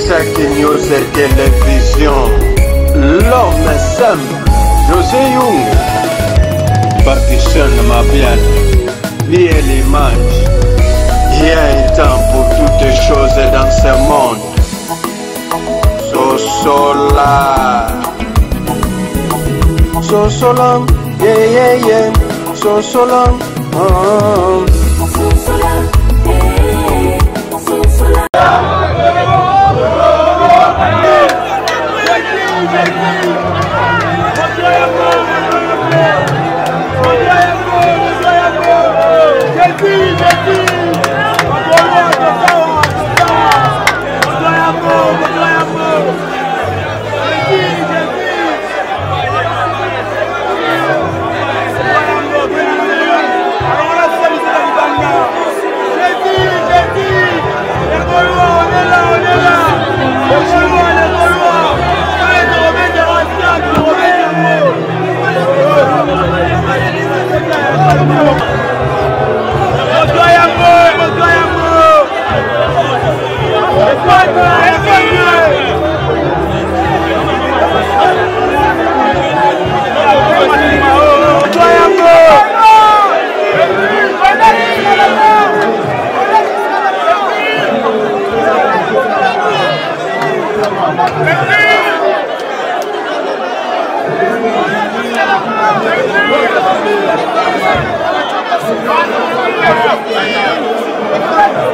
Isaac News Télévision. L'homme simple, José Young. Patricia Mabian, Lié l'image. Il y a un temps pour toutes choses dans ce monde. Sosola. Sosola, yeah, yeah, yeah. Sosola, oh. Sosola, eh, sosola.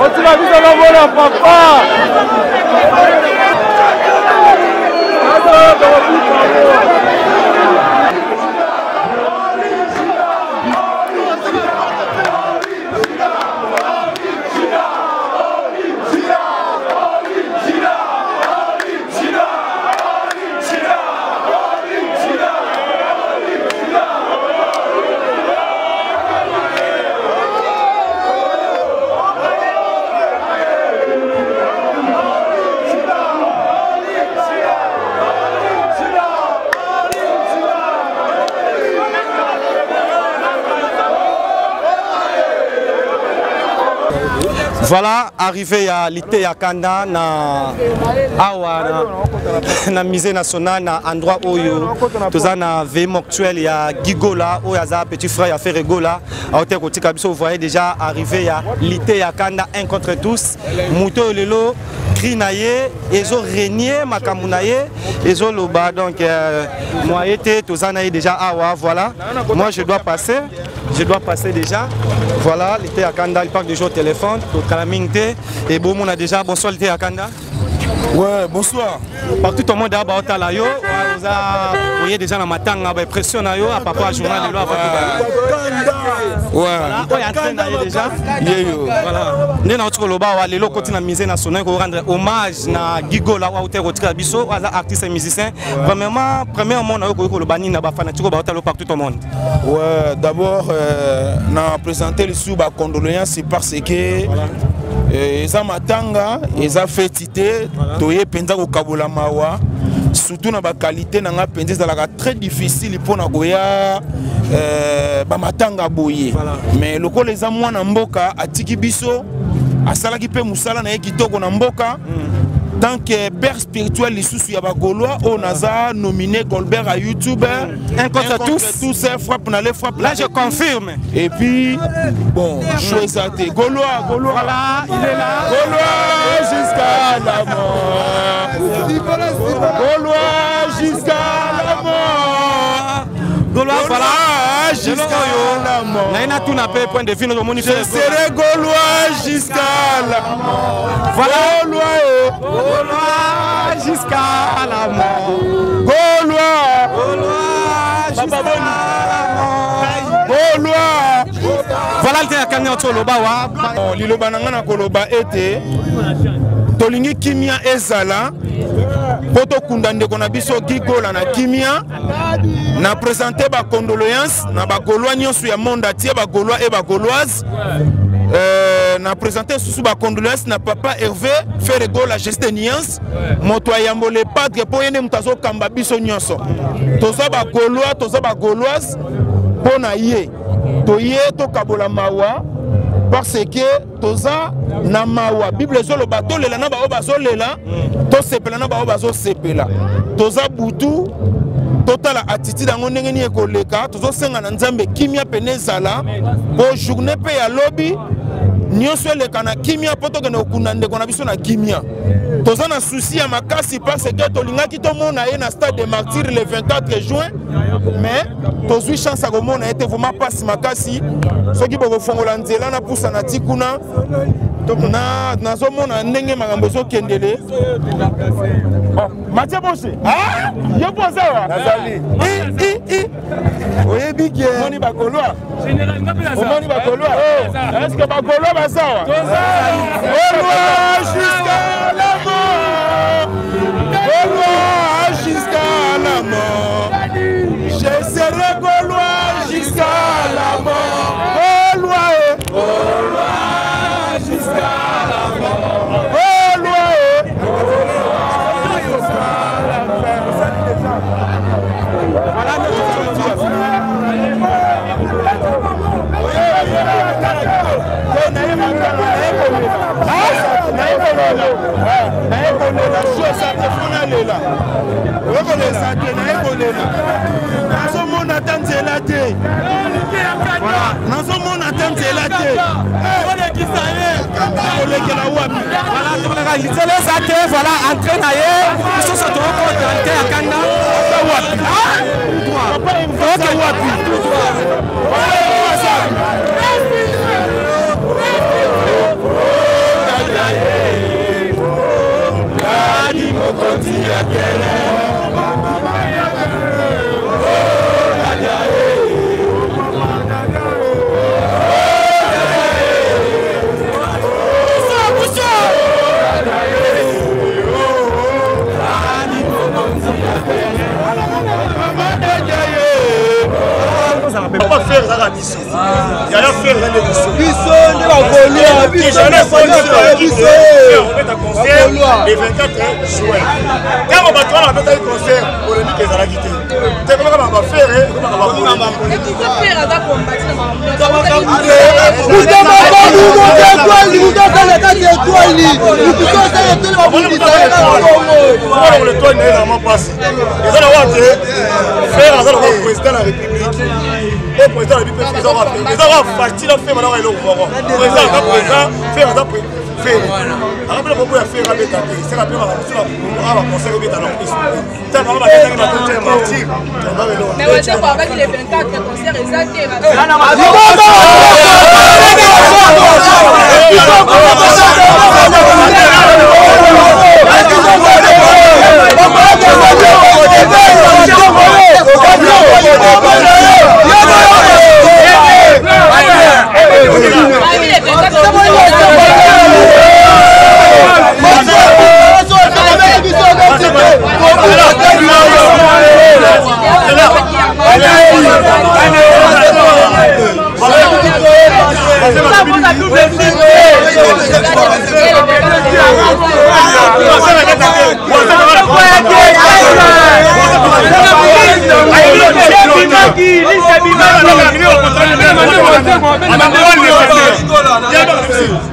Otika biso lomona papa. Voilà, arrivé à Liteya Kanda na awa na, na musée national na endroit oyo toza na veille mortuelle ya Gigola oyo aza petit frère ya Ferre Gola aote kotika biso. Vous voyez déjà arrivé ya Liteya Kanda, un contre tous, moto oyo lelo cri na ye ezo régner, makambo na ye ezoloba. Donc moyen te, toza na ye déjà awa. Voilà, moi je dois passer, je dois passer déjà. Voilà, Liteya Kanda, il parle déjà au téléphone, tokala mingi te. Et bomona déjà. Bonsoir Liteya Kanda. Ouais, bonsoir. Partout au monde baotala yo, oza oye déjà na matanga, ba impression na yo à papa journal lelo avant. Oyo entraîne na ye déjà. Yeyo. Voilà. Nde na koloba wa lelo koti na musée national ko rendre hommage na Gigola wa ute kotika biso, aza artiste et musicien. Premièrement, premièrement na yo koki koloba nini na ba fanatique baotala partout au monde? Ouais, d'abord na présenter le sous ba condoléances parce que eza matanga, eza feti te, toye mpenza kokabola mawa, surtout na baqualité na nga mpenza ezalaka très difficile mpona koya bamatanga boye. Mais lokola eza mwana mboka atiki biso, asalaki mpe mosala na ye kitoko na mboka tant que père spirituel lisusu ya bagaulois oyo naza nominé Goldberg à YouTube. Un contre tous. Tous, frappe na les frappe. Là je confirme. Et puis bon, choix eza te, Gaulois, Gaulois. Voilà, il est là. Gaulois jusqu'à la mort, Gaulois jusqu'à la mort. Gaulois, voilà. Jusqu'à la mort. Naye natuna mpe point de vue nomoni. Je serai Gaulois jusqu'à la mort. Voilà. Gaulois, oh. Gaulois jusqu'à la mort. Gaulois. Gaulois jusqu'à la mort. Gaulois. Voilà le terrain kanya toloba wa. Bon, liloba na nga na koloba ete tolingi kimia ezala po tokunda ndeko na biso Gigola na kimia. Na présenter ba condoléances na ba Gaulois nyonso ya monde entier, ba Gaulois et ba Gauloises. Na présenter susu ba condoléances na papa Hervé Ferre Gola, geste nuance moto ayambo le padre po yene moto azokamba biso nyonso. Toza ba Gaulois, toza ba Gauloises mpo na ye toye tokabola mawa. Parce que toza na mawa. Bible ezoloba tolela na baoyo bazolela, tosepela na baoyo bazosepela. Toza butu, totala attitude yango ndenge nini ekoleka. Tozosenga na Nzambe kimia pene ezala po journée mpe ya lobi nyonso eleka na kimia, mpo tokende kokunda ndeko na biso na kimia. Toza na souci ya makasi parce que tolingaki tomona ye na stade de Martyr le 24 juin, mais tozwi chance ya komona ye te. Vraiment mpasi makasi. Soki bokofongola nzela na pusa na ti kuna, nazomona ndenge makambo ezokendele. Mathieu Boshe, yo mpo oza wa oyebi ke omoni bagaulois, omoni bagaulois. Est-ce que bagaulois baza wa? Gaulois jusqu'à la mort, Gaulois jusqu'à la mort, je serai Gaulois jusqu'à la mort. Gaulois, Gaulois jusqu'à la mort, Gaulois. Naye kolela chose te, fo nalela, oyekolesa te. Naye kolela, nazomona ata nzela te, nazomona ata nzela te. Kolekela wapi? Nzela eza te. Voilà, entrée na ye, biso so tokokota te ya kanda. Aza wapi papa? Wapi? Mokonzi ya kele. Papa Ferre ezaka biso, yaya Ferre eza nde biso. Biso nde bagaulois, biso biso. Obeta concert le 24 juin. Ntango bato wana babetaki concert, polémique ezalaki te. Te komaka ba Ferre, ekomaka bapolémique. Mutu asala kati étoile, mutu so asala étoile, babundisa ye na Kongo. Étoile na ye ezalama mpasi, eza na wana te. Ferre aza lokola président ya République. O président na bipe eza wa facile afema na eloko moko. Président aza président, Ferre aza Ferre. Akapela koboya Ferre abeta te, seka mpe makambo mosusu awa, concert ebeta na biso ntango bango bakendaki na concert Martyr. Mais Wazekwa abaki le 24 concert eza te. Babi le 24.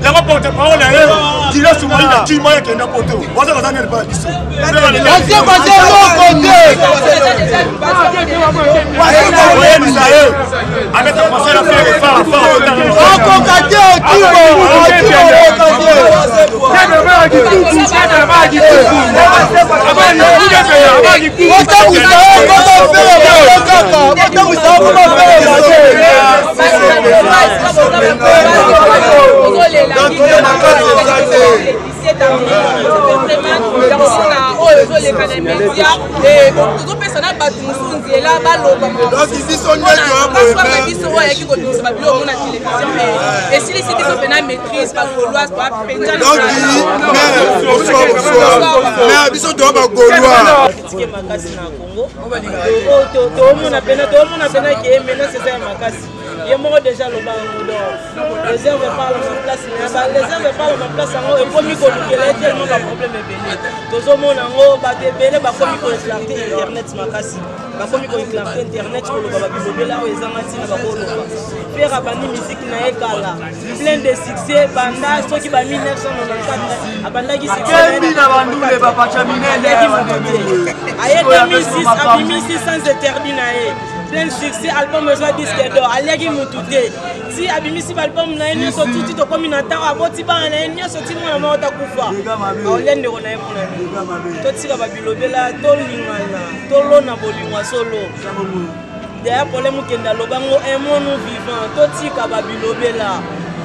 Yango porte parole na ye dila sumali na kima ekenda poto waza baza nene bana biso. Oyebisa ye abeta concert afere fara fara. Okoka te, otubo otambwisa koma Ferre kaka, otambwisa koma Ferre. Oyo ezoleka na media, tozopesa na bato mosusu nzela baloba biso. Oyo ayaki kobimisa babiloko ngo na télévision, esilisi biso mpena maîtrise. Bagauloise toapenza. Mais biso toa bagaulois. Critiquer makasi na Congo. Toomona pena, toomona pena ke menace eza ya makasi. Ye moko déjà aloba yango, donc réserve parle ma place, mais réserve parle ma place yango ekomi kolukela ye tellement baproblème ebele. Tozomona yango, bato ebele bakomi koéclate internet makasi, bakomi koéclate internet, koloba babilobela oyo ezanga ntina. Bakoloba Ferre abandi musique na ye kala, plein de succès, banda soki ba 1994 abandaki. Akembi na bandule bapacha minene. Aye 2006, abimisi Sans interdit na ye, plein de succès, album ezwa disque d'or, aliaki mutu te. Ti abimisi baalbum na ye nyonso, tuti tokomi na ntango aboti bana na ye nyonso, ti mwana moko takufa, aolia ndeko na ye. Mpona nini totika babilobela? Tolingana, tolona bolingo ya solo. Deya problème okende alobango aimons-nous vivant. Totika babilobela,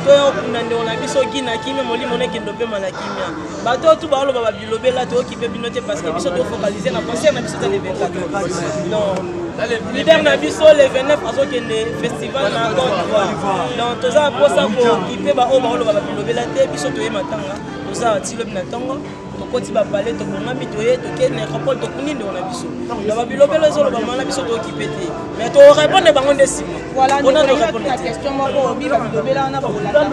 toya okunda ndeko na biso gi na kimia, molimo nekende opema na kimia. Bato oyo tu baoloba babilobela, toyokipe bino te, parce que biso tofocaliser na concert na biso ta le 24. Non, leader na biso le 29 azokende festival na Côte d'Ivoire, donc toza mposa kokipe baoyo baoloba babilobela te. Biso toye matanga, toza ti lobi na ntongo, tokoti bapale, tobongami, toye, toke nécropole, tokuni ndeko na biso. Na babilobelo ezolobama na biso, tokipe te, mais torépondre bango nde nsima. Voilà, na question moko obi babilobela wana, bakolanda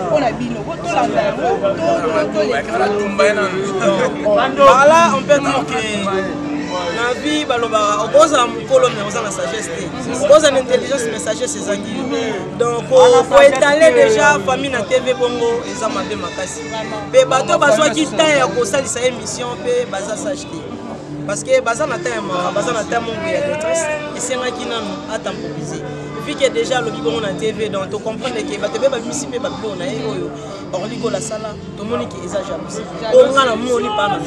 mpona bino tolanda yango. Par là, on peut dire que na vie balobaka okozala mokolo mais oza na sagesse te, okozala na intelligence mais sagesse ezangi yo. Donc koétaler déjà famille na TV bongo eza mabe makasi. Mpe bato bazwaki temps ya kosalisa émission mpe baza sage te, parce que baza na temps ya mawa, baza na temps moko ya détresse. Esengaki nanu atemporiser, vu que déjà alobi bongo na TV. Donc tocomprendre ke bato mpe babimisi mpe babiloko na ye oyo Orly Gola asala, tomoni ke eza jalousie oyo nga na moni pa na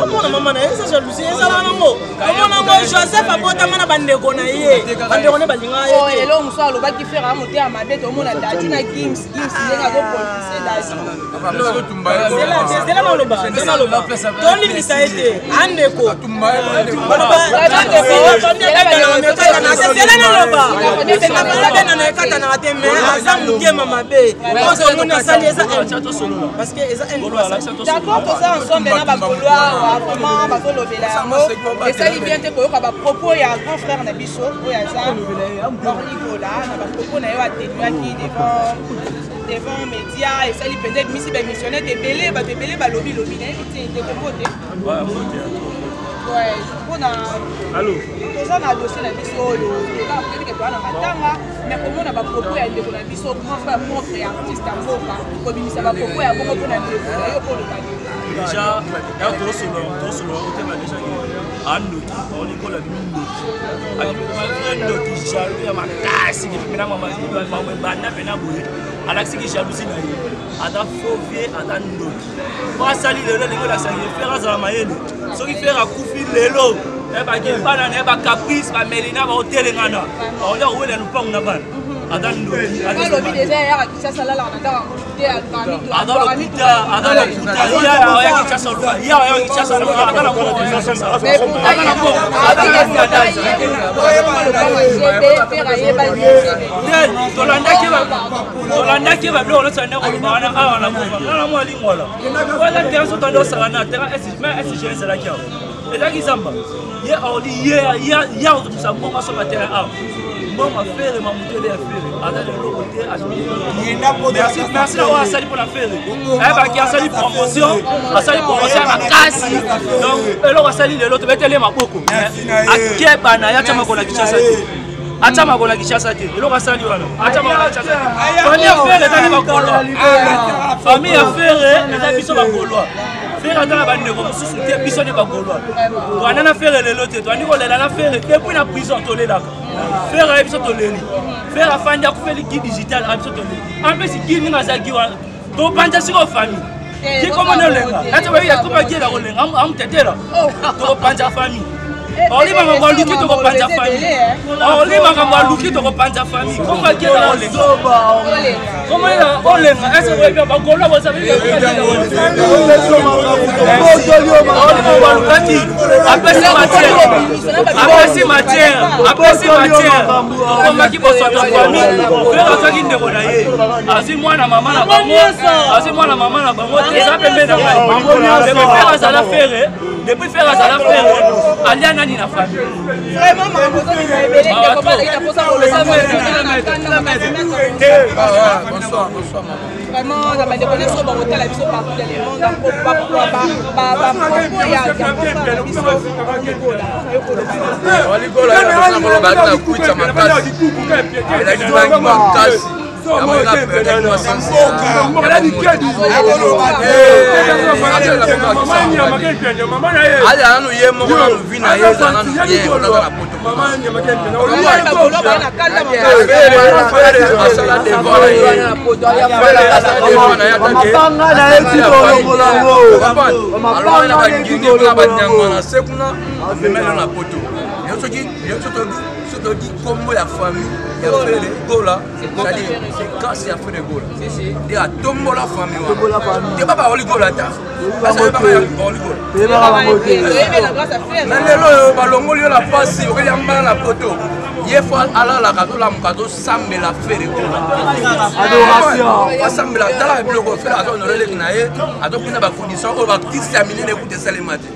mwana mama na ye. Eza jalousie, ezala nango, omonango Joseph abotama na bandeko na ye, bandeko ne balingaka ye te. Eloko mosusu alobaki, Ferre motema mabe. Tomona Dadju na Gims, Gims ndenge azopolitise Dadju. Zela naloba, zela naloba, tolimbisa ye te, andeko. Zela naloba, na ekatanaka te, mais aza motema mabe. Omoni asali eza parce que eza. D'accord, toza ensemble na bagaulois awa. Vraiment bazolobela yango, esali bien te koyoka bapropos ya grand frère na biso oyo aza Orly Gola. Na bapropos na ye oyo atenuaki devant média, esali mpenza, ebimisi baémissionnaire ebele, bato ebele balobi lobi. Nayebi te, ndeko, mbote. Mpona toza na dossier na biso oyo, toyebi ke toza na matanga, mais komona bapropos ya ndeko na biso, grand frère propre ya artiste ya mboka, kobimisa bapropos ya bongo mpona ndeko na yo, koloba nini? Déjà ya tosolola otema déjà ke andoki Orly Gola abimi ndoki, abimi vrai ndoki, jaloux ya makasi. Mpena mambo ebanda mpena boye, alakisiki jalousie na ye. Aza faux vieux, aza ndoki. Po asali lelo, elingi olakisaki Ferre azala mayele. Soki Ferre akufi lelo, yebaki bana na ye, bacaprice, bamelina, baotelengana, baolia kowela lupangu na bana. Aza ndoki. Alobi déjà yaka Kinshasa, alalaka na ndako ya motu te. Aza lokuta, aza lokuta. Ya Kinshasa, ya Kinshasa, aza na mbongo, aza na mbongo. Te, tolandaki babiloko nyonso ande koloba wana awa na mova. Nga na mwa lingwala wana, terrain so tande osaka na terrain mais SG ezalaki awa, ezalaki zamba. Ye Orly, ye akotomisa mbongo asomba terrain awa. Mbongo aFerre, mamutu ele ya Ferre, aza na eloko te. Merci, merci na oyo asali mpona Ferre. Ayebaki asali promotion, asali promotion ya makasi. Donc eloko asali lelo, tobeteli maboko. Akeba na ye, atya makolo na Kinshasa te, atya makolo na Kinshasa te. Eloko asali wana, atya makolo na Kinshasa te. Famille ya Ferre ezali bagaulois, famille ya Ferre eza biso bagaulois. Ferre aza na bandeko mosusu te, biso nde bagaulois. Toanda na Ferre lelo te, toandi kolela na Ferre depuis na prison. Tolelaka Ferre, aye biso toleli. Ferre afandi, akufeli Guy Digital, aye biso toleli. En plus Guy ndenge aza Guy wana, topanza sikoyo famille. Guy komona olenga ete bayi akoma Guy ela kolenga amutetela, tokopanza famille. Orly makambo aluki tokopanza famille. Orly makambo aluki tokopanza famille. Kombo akenda olenga. Kombo ena olenga. Est-ce que oyebi bagolo bozali Orly makambo alukaki apesi matière. Apesi matière. Apesi matière. Tokomaki bosoto famille. Frère azwaki ndeko na ye. Azwi mwana mama na bango. Azwi mwana mama na bango. Eza pembe na ngai. Depuis frère azala frère. Depuis frère azala frère. Alia nani na famille. Vraiment makambo ozobima ebele ndeko bazalaki na mposa koloba Bonsoir, bonsoir maman. Vraiment na bandeko nyonso bakotala biso partout dans le monde, bapropos ya grand na biso Likola yo koloba. Likola kolobaki na kwita makasi, elaki bangi makasi. Aza nanu ye moko, nanu vi na ye eza nanu bien, onaza na poto. Asala devant na ye, asala devant na ye. Mapanga na ye titolongola yango. Alonga na bagini kuna, banyangwa na se kuna, amemeli na poto. Soki toki kombo ya famille ya Ferre Gola, c'est-à-dire c'est grâce ya Ferre Gola nde atombola famille wana te. Baba Orly Gola ta Orly Gola, mais lelo oyo balongoli yo na pasi, okelia mbala na poto. Ye fo alalaka, azolamuka, azosambela Ferre Gola, asambela. Tala biloko Ferre azohonore leki na ye, azokunda bacondition oyo baartiste ya minene ekuta esalema te.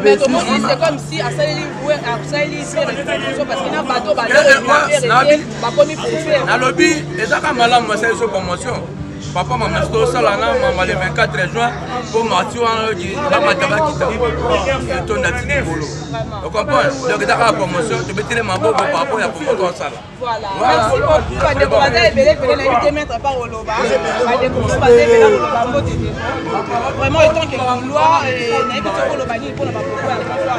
Mais tomoni, c'est comme si asaleli asaleli Ferre promotion, parce que na bato bakomi bakomi pour Nalobi ezaka malamu, asali so promotion. Papa, mama, tosala na mama le 24 juin mpo marti wana bamata bakita etonda ti likolo, ocomprendre? Donc eza kaka promotion, tobetele maboko par rapport ya promotion osala. Voilà, merci beaucoup. Bandeko baza ebele ebele, nayebi te maître pa koloba. Bandeko mosusu baza ebele koloba mbote te. Vraiment, etant que Gaulois, nayebi te koloba nini mpona bapropos ya grand frère.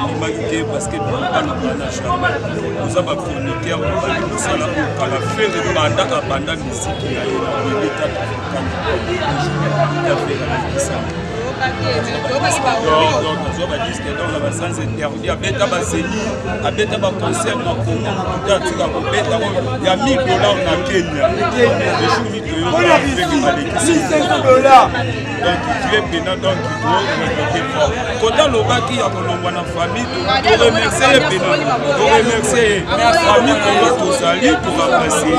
Tondimaki te parce que balobana jamais. Oza bachroniqueur, obandi mosala oyo kala. Ferre banda abanda misiki na ye na bebe tata volcano, Ferre alekisaka. Donc azwa badisque d'or na basans interdit, abeta baseni, abeta baconcert na Congo, motu te atika kobeta oyo ya 1000 dollar na Kenya. Le jour ni toyoka Ferre alekisi, donc tu es pena, donc torepete fort. Kota alobaki ya kolongwa na famille, toremercie ye pena, toremercie ye. Famille Kongo tozali, toremplace ye,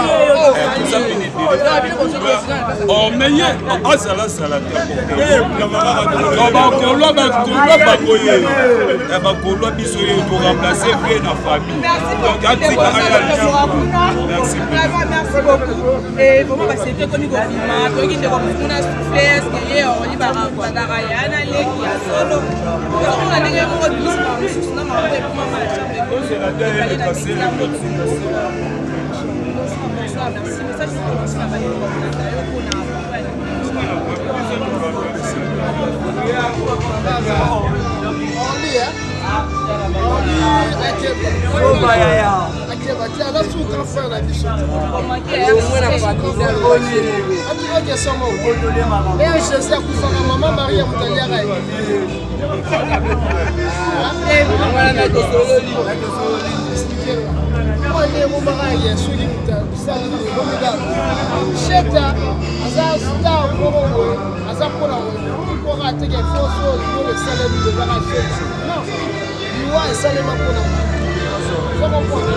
toza pene ebele. Famille Kongo orme ye azalazala te. Bakolwa, bakolwa bango ye, bakolwa biso ye, toremplace vie na famille. Donc atika aya. Merci. Vraiment, merci beaucoup. Et vraiment basete ekomi kobima, toyoki ndeko mokuna souffle eske ye Orly bandaka ya na leki ya solo. Ozomona ndenge moko bimisi makambo mosusu na makambo ekomama na chambre. Bonsoir, merci. Message mokolonsi na bandeko bakolanda yo mpona Orly, hein? Orly akeba, akeba te, aza su grand frère na biso. Atika question moko: ere Jésus akufaka, mama Marie moto aliaka ye? Mwana ebomaka ye soki moto asali ebomika sheta, aza star moko boye, aza mpona mpoka ateke force oyo oyo esalemi ezaka shete. Non, liwa esalema mpona moto, comprendre?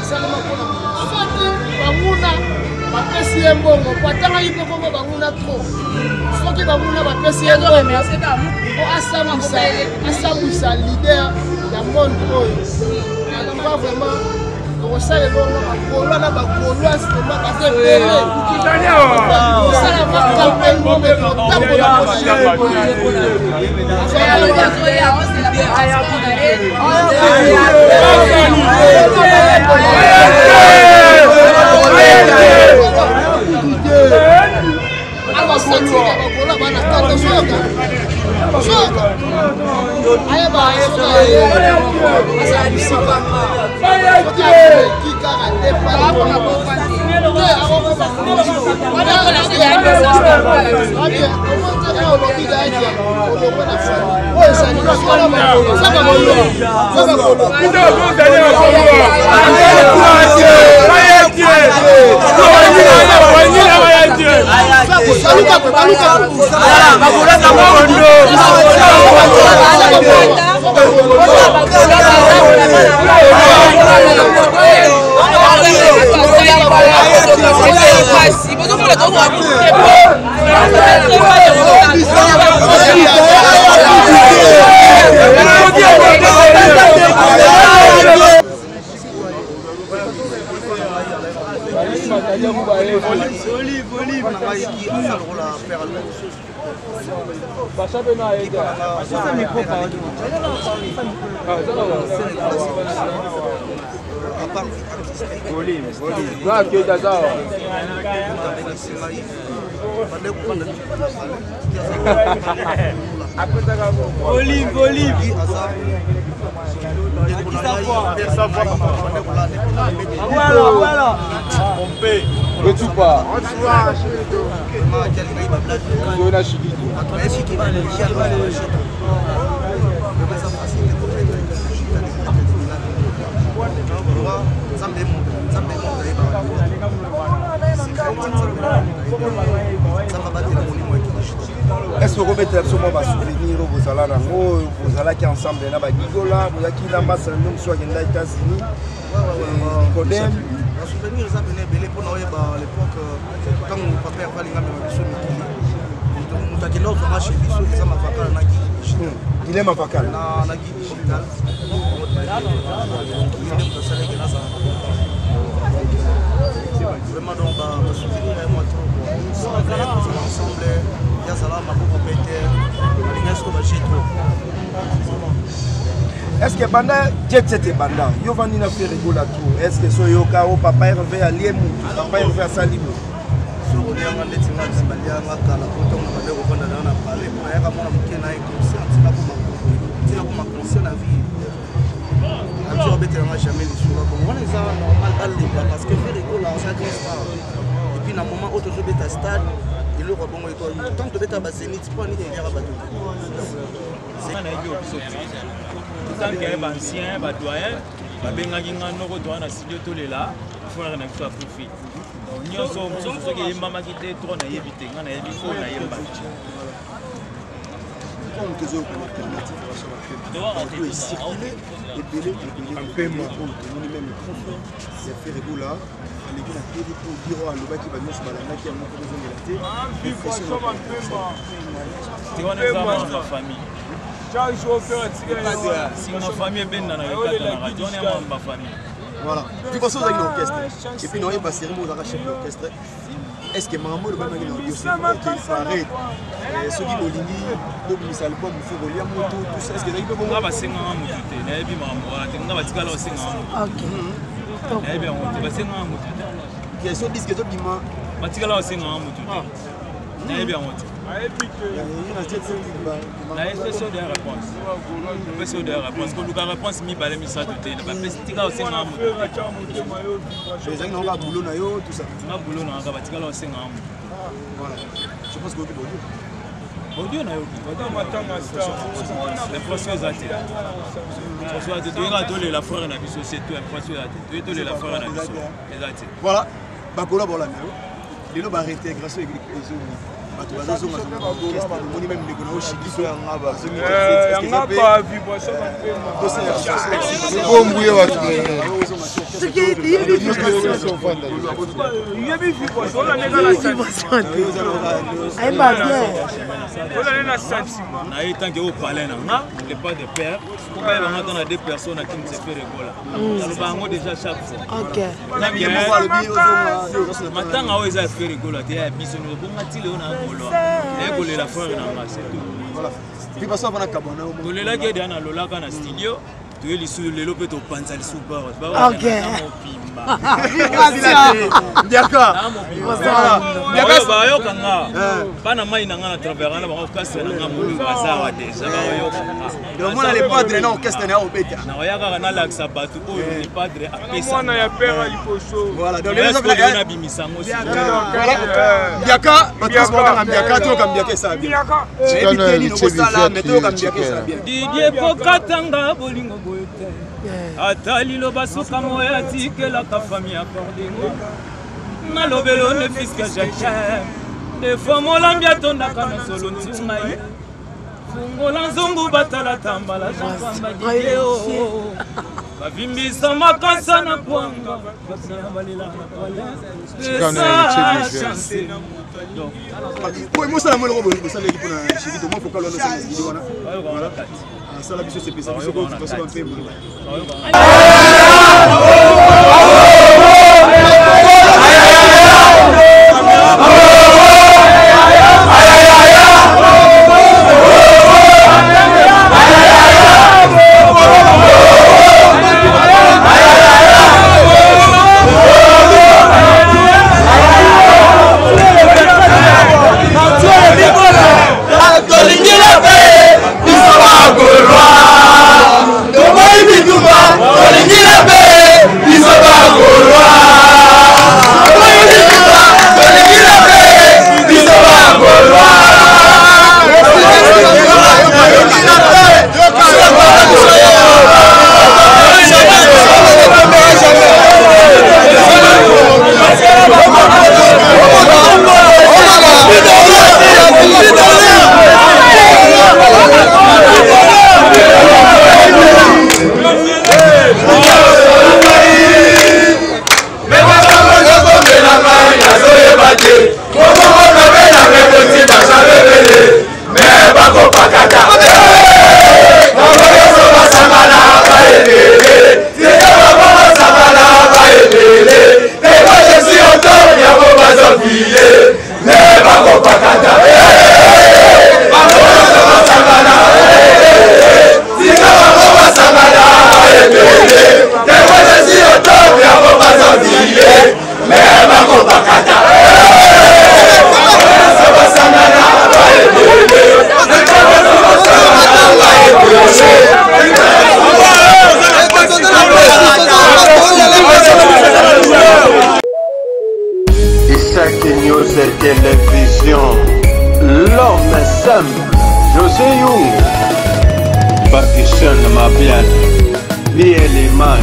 Esalema mpona moto. Soki banguna bapesi ye mbongo po atangaki mpe kombo banguna trop, soki banguna bapesi ye mbongo po asambwisa leader ya monde oyo, en tout cas vraiment tokosala elongo. Bagaulois na bagauloise vraiment baza ebele, kosala ma campagne moko ekotambola. Akosentir bagaulois bana kanda, soyoka soyoka, ayeba soki aye azala mosika, soki aleki kaka te. Olive, olive. Voilà, voilà. Etupa. Zona Shigito. Est-ce que okobetela biso mwa basouvenir oyo bozala nango, bozalaki ensemble na bagigola, bozalaki na masala nde mosusu akenda États-Unis, Nicodème? Basouvenir eza pene ebele mpona oyeba l'époque ntango papa Herve alinga mema biso mikili, moto akenda kozwanga chez biso eza Mavakala na Guy Digital. Guilhem Mavakala na Guy Digital, nde moto asalaki nazala vraiment. Donc basouvenir ya mwa trop kozala ensemble, yazala maboko pete, alinga siko baje trop. Est ce que banda Jet Set ebanda, yo vandi na Ferre Gola tour, est ce que so yoka o papa Herve alie mutu, papa Herve asali mutu? Soki olianga ndeti nga bisi balianga kala, po ntango na bande kovanda na na palais, mpo nayaka mwana moke na ye conscient, ntina koma conscient na vie na biso, babetelanga jamais lisolo. Bon, wana eza normal balemba, parce que Ferre Gola aza grand star. Et puis na moment oyo tozobeta stade, eloko ya bongo, ntango tobeta bazénith, mpo anini eliaka bato te. Nga nayebi oyo biso te, tant que baancien badoyen babengaki nga noko, toa na studio, tolela frère na biso akufi. Donc nyonso mosusu soki eyembamaki te tro, nayebi te. Nga nayebi oyo nayembaki. Comme tozoyoka na alternative audio ecircule ebele ebele, oyo tomoni même grand frère ya Ferre Gola aleki na tv mpo dire oyo alobaki, banyonso balandaki yango mpo tozongela te. Te, wana eza na famille, singa famille ebendana, ekatanaka te, wana ya mamba famille. Voilà, puis parce ozalaki na orchestre et puis naoyeba série mo ozalaka chef d'orchestre, est ce que makambo oyo olobamaki na audio, c'est vrai qu'il paraît soki bolingi bobimisa album, faut kolia moto, tout ça, est ce que ezalaki mpe bongo? Nga basenganga motu te, nayebi makambo wana te. Nga batikala basenganga motu, nayebi yango te, basenganga motu te. Question, disque ezobima? Batikala basenganga motu te, nayebi yango te. Nayepesi oyo deya réponse, opesi oyo deya réponse, koluka réponse mibale misato te, bapesi tika osenganga motu. Ezalaki nango kaka boulot na yo, tout ça? Nga boulot na nga, batikala osenganga motu. Voilà, je pense que oyoki bodio. Audio nayoki, impression eza te, impression eza te. Toyekaka tolela frère na biso, c'est tout. Impression eza te, toye tolela frère na biso, eza te. Voilà, bakola bolanda yo lelo, baréintégration ezongi, bato bazozonga orchestre, omoni même ndeko na yo Shikiso azongi. Bombuye bato. Yebi vibration Ayeba bien. Na ye tant que oyo palais na nga, le pas de père, po bayebanga ata na deux personnes akini se Ferre Gola, naloba yango déjà chaque fois. Matanga oyo eza ya Ferre Gola te, ya biso bonga ti leo na golwa, naye kolela frère na nga, c'est tout. Vibration avana kabwana. Tolelaki ede, nalolaka na studio. Toye lisusu lelo mpe topanza lisusu bar. Ok. Mopimba. Ndiaka. Bayoka nga. Bana mai na nga na travers na bango kasi na nga mobimba baza awa deja bayoka nga. Omona le padre na orchestre na obeta. Nakoya kaka nalakisa bato oyo le padre apesa. Mwana ya père liboso. Voilà, donc les autres nabimisa yango. Mbiaka, bato nyonso bakanga mbiaka, toyoka mbiaka esala bien. Nayebi te nini okosala, mais toyoka mbiaka esala bien. Didier kokatanga bolingo boye te ata liloba suka moya atikelaka fami accordingo nalobelo ne fiske jacem defo molambi atondaka na solo ntunga ye fungola nzungu batala tambala jean Didier o bavimbisa makasa na kwanga balela na toilette chance. Mosala mo eloko bosalaki mpona shikito mwa fokal wana osala wana asala biso sepesa biso kofaso bampema. Tolingi la paix, biso bagolwa toboyi bitumba. Tolingi la paix, biso bagolwa toboyi bitumba. Tolingi la paix, biso bagolwa tolingi la paix, biso Isaac News Télévision, l'homme simple, José Young, Patricia Mabian, Bien l'image.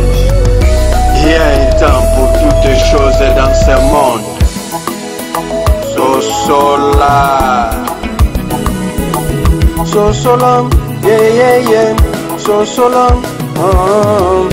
Il y a un temps pour toutes choses dans ce monde. Sosola. Sosola, yeah, yeah, yeah. Sosola, oh.